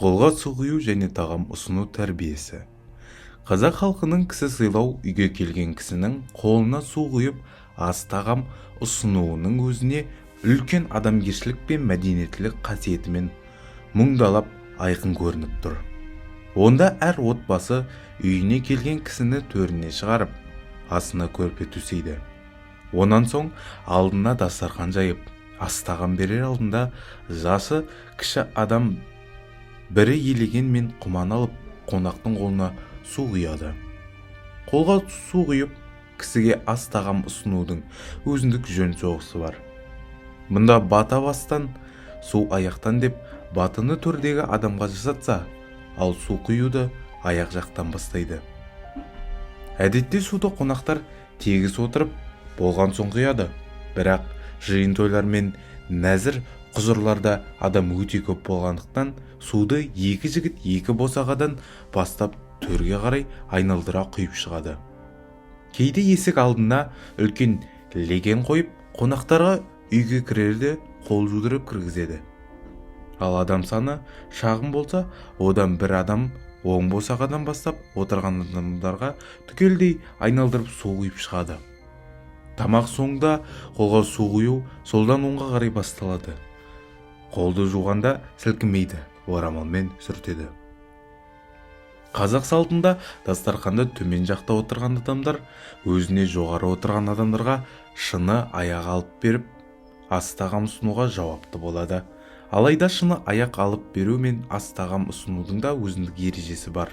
Қолға су құю және тағам ұсыну тәрбиесі. Қазақ халқының кісі сыйлау, үйге келген кісінің қолына су құйып, ас тағам ұсынуының өзіне үлкен адамгершілік пен мәдениеттілік қасиетімен мұңдалап айқын көрініп тұр. Онда әр отбасы үйіне келген кісіні төріне шығарып, асына көрпе төсейді. Онан соң алдына дастархан жайып, ас тағам берер алдында жасы кіші адам бірі елеген мен құман алып, қонақтың қолына су құяды. Қолға су құйып, кісіге ас тағам ұсынудың өзіндік жөн соғысы бар. Мұнда бата бастан, су аяқтан деп, батыны төрдегі адамға жасатса, ал су құюды аяқ жақтан бастайды. Әдетте суды қонақтар тегіс отырып болған соң құяды. Бірақ жиын тойлар мен нәзір құзырларда адам өте көп болғандықтан, суды екі жігіт екі босағадан бастап, төрге қарай айналдыра құйып шығады. Кейде есік алдына үлкен леген қойып, қонақтарға үйге кірерде қол жудырып кіргізеді. Ал адам саны шағын болса, одан бір адам оң босағадан бастап, отырған адамдарға түгелдей айналдырып су құйып шығады. Тамақ соңында қолға су құю солдан оңға қарай басталады. Қолды жуғанда сілкімейді, орамалмен сүртеді. Қазақ салтында дастарханда төмен жақта отырған адамдар өзіне жоғары отырған адамдарға шыны аяқ алып беріп, ас тағам ұсынуға жауапты болады. Алайда шыны аяқ алып беру мен ас тағам ұсынудың да өзіндік ережесі бар.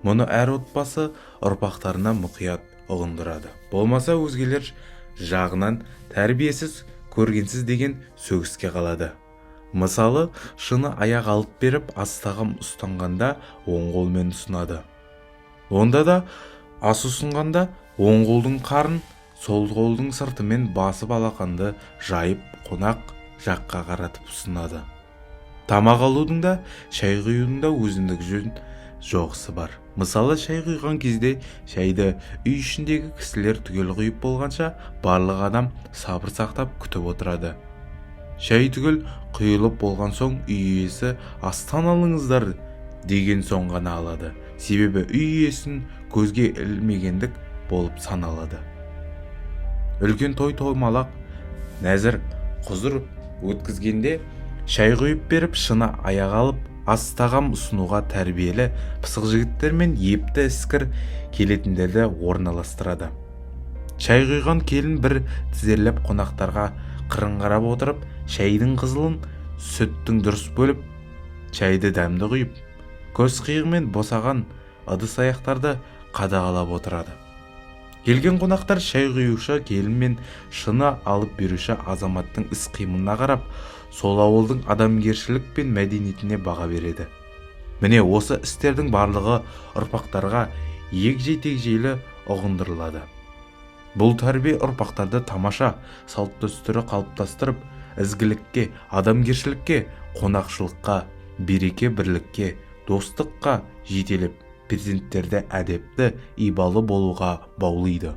Мұны әр отбасы ұрпақтарына мұқият ұғындырады. Болмаса өзгелер жағынан тәрбиесіз, көргенсіз деген сөгіске қалады. Мысалы, шыны аяқ алып беріп, ас тағам ұстанғанда оң қолмен ұсынады. Онда да ас ұсынғанда оң қолдың қарын сол қолдың сыртымен басып, алақанды жайып, қонақ жаққа қаратып ұсынады. Тамақ алудың да, шай құюдың да өзіндік жөн жоғысы бар. Мысалы, шай құйған кезде шайды үй ішіндегі кісілер түгел құйып болғанша, барлық адам сабыр сақтап күтіп отырады. Шай түгел құйылып болған соң, үй иесі «Астан алыңыздар» деген соң ғана алады. Себебі үй иесін көзге ілмегендік болып саналады. Үлкен той томалақ, нәзір құзыр өткізгенде шай құйып беріп, шыны аяқ алып, ас тағам ұсынуға тәрбиелі, пысық жігіттер мен епті, іскір келетіндерді орналастырады. Шай құйған келін бір тізерлеп, қонақтарға қырын қарап отырып, шайдың қызылын сүттің дұрыс бөліп, шайды дәмді құйып, көз қиығымен босаған ыдыс аяқтарды қадағалап отырады. Келген қонақтар шай құюшы келін мен шыны алып беруші азаматтың іс қимылына қарап, сол ауылдың адамгершілік пен мәдениетіне баға береді. Міне, осы істердің барлығы ұрпақтарға егжей тегжейлі ұғындырылады. Бұл тәрбие ұрпақтарды тамаша салт дәстүрі қалыптастырып, ізгілікке, адамгершілікке, қонақшылыққа, береке бірлікке, достыққа жетелеп, перзенттерді әдепті, ибалы болуға баулиды.